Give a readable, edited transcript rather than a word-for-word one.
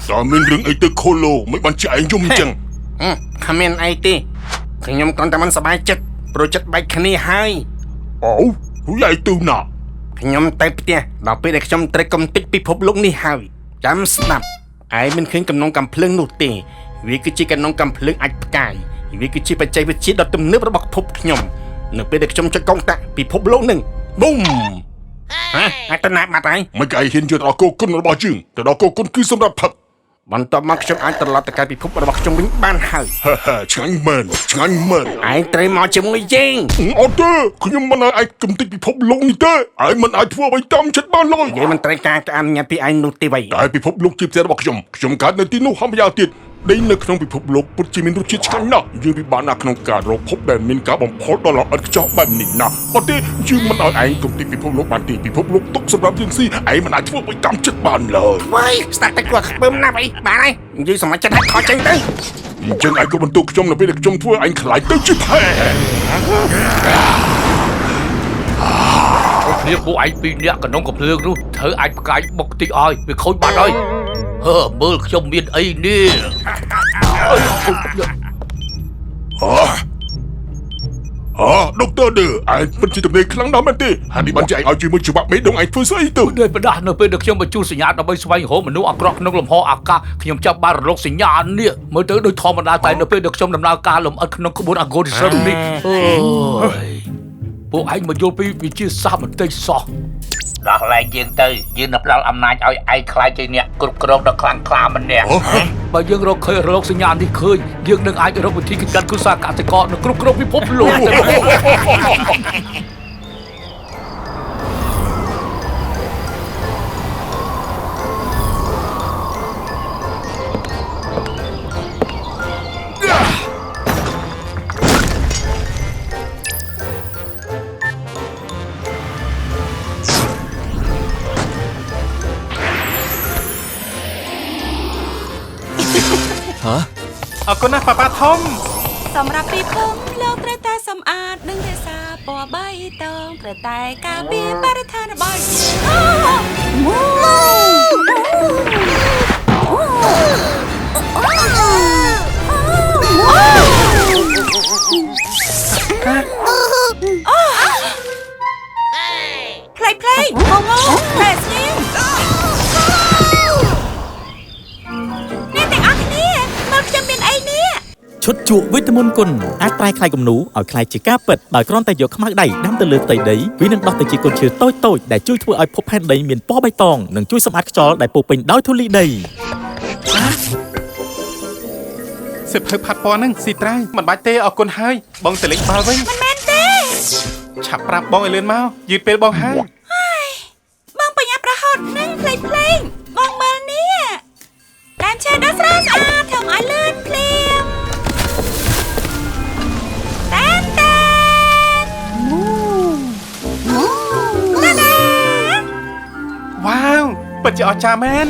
តើមានរឿងអីទៅខូឡូមិនបានជាឯងយំអញ្ចឹង គ្មានអីទេខ្ញុំគ្រាន់តែមិនសប្បាយចិត្តព្រោះចិត្តបែកគ្នាហើយ អូរួចឯងទៅណា ខ្ញុំទៅផ្ទះដល់ពេលដែលខ្ញុំត្រូវកំទេចពិភពលោកនេះហើយចាំស្ដាប់ឯងមិនឃើញកំណងកំភ្លើងនោះទេវាគឺជាកំណងកំភ្លើងអាចផ្កាយវាគឺជាបច្ចេកវិទ្យាដ៏ទំនើបរបស់ភពខ្ញុំនៅពេលដែលខ្ញុំចុចកុងតាក់ពិភពលោកនឹងប៊ុំហ៎អាចទៅណាបាត់ហើយ មិនក៏ឯងហ៊ានយកទៅដល់គោគុណរបស់យើងទៅដល់គោគុណគឺសម្រាប់ផឹក បន្ទាប់មកខ្ញុំអាចត្រឡប់ទៅកាន់ពិភពរបស់ខ្ញុំវិញបានហើយ ហាហាឆ្ងាញ់មែនឆ្ងាញ់មែន ឯងត្រូវមកជាមួយយើង អត់ទេខ្ញុំមិនឲ្យឯងកំទេចពិភពលោកនេះទេឯងមិនអាចធ្វើអ្វីតាមចិត្តបានឡើយ យើងមិនត្រូវការការអនុញ្ញាតពីឯងនោះទេវ៉ៃ តែពិភពលោកជាផ្ទះរបស់ខ្ញុំខ្ញុំកើតនៅទីនោះហំយ៉ាងទៀតដីនៅក្នុងពិភពលោកពិតជាមានរសជាតិឆ្ងាញ់ណាស់យើងពិបាកណាស់ក្នុងការរកភពដែលមានការបំផុលដល់ល្អិតខ្ចោះបែបនេះណាស់អត់ទេយើងមិនឲ្យឯងកំទេចពិភពលោកបានទេពិភពលោកទុកសម្រាប់យើងស៊ីឯងមិនអាចធ្វើអ្វីតាមចិត្តបានឡើយ វ៉ៃស្ដាប់តែគាត់ខ្ពើមណាស់អីបានហើយនិយាយសម្រាប់ចិត្តឲ្យខកចេញទៅ អញ្ចឹងឯងក៏បន្ទោខ្ញុំនៅពេលដែលខ្ញុំធ្វើឯងខ្លាចទៅជាផែ គ្នាពួកឯងពីរនាក់កណ្ដុងកំភ្លើងនោះត្រូវអាចផ្កាយបុកតិចឲ្យវាខូចបាត់ហើយហឺមើលខ្ញុំមានអីនេះ ហ៎ដុកទ័រឌឺឯងពិតជាទំនេរខ្លាំងណាស់មែនទេហើយនេះបានជាឯងឲ្យជាមួយច្បាប់មេដងឯងធ្វើស្អីទៅ ដោយប្រដាស់នៅពេលដែលខ្ញុំបញ្ជូនសញ្ញាដើម្បីស្វែងរកមនុស្សអាក្រក់ក្នុងលំហអាកាសខ្ញុំចាប់បានរលកសញ្ញានេះមើលទៅដូចធម្មតាតែនៅពេលដែលខ្ញុំដំណើរការលំអិតក្នុងក្បួនអាហ្គូរិសឹមនេះអើយពួកឯងមកយល់ពីវិទ្យាសាស្ត្របន្តិចសោះដោះលែងយើងទៅយើងនឹងផ្ដល់អំណាចឲ្យឯងខ្លាចជាអ្នកគ្រប់គ្រងដ៏ខ្លាំងក្លាម្នាក់បើយើងរកឃើញរលកសញ្ញានេះឃើញយើងនឹងអាចរកវិធីកម្ចាត់គ្រួសារកសិករនៅគ្រប់គ្រងពិភពលោក អរគុណណាស់ប៉ាប៉ាធំ សម្រាប់ពិភពលោកត្រូវតែសម្អាតនិងរក្សាពណ៌បៃតងត្រូវតែការពារបរិស្ថានរបស់យើងមូផ្លេផ្លេងងងតែស្ងៀមអ្នកទាំងអស់គ្នាមើលខ្ញុំមានអីនេះ ឈុតជក់វេទមន្តគុណអាចប្រែក្លាយគំនូឲ្យក្លាយជាការពិតដោយគ្រាន់តែយកខ្មៅដៃដាំទៅលើផ្ទៃដីវានឹងដោះទៅជាកូនឈើតូចៗដែលជួយធ្វើឲ្យភពផែនដីមានពណ៌បៃតងនិងជួយសម្អាតខ្យល់ដែលពោពេញដោយធូលីដី សិភៅផាត់ពណ៌ហ្នឹងស៊ីត្រៃមិនបាច់ទេអរគុណហើយបងទៅលេងបាល់វិញ មិនមែនទេ ឆាប់ប្រាប់បងឲ្យលឿនមកយឺតពេលបងហើយ បងបញ្ញាប្រហោតនឹងផ្លេងផ្លេងបងមើលនេះដើមឈើដ៏ស្រស់ស្អាតធ្វើឲ្យលឿនភ្លាមតានតានមូមូតាតា វ៉ាវពិតជាអស្ចារ្យមែន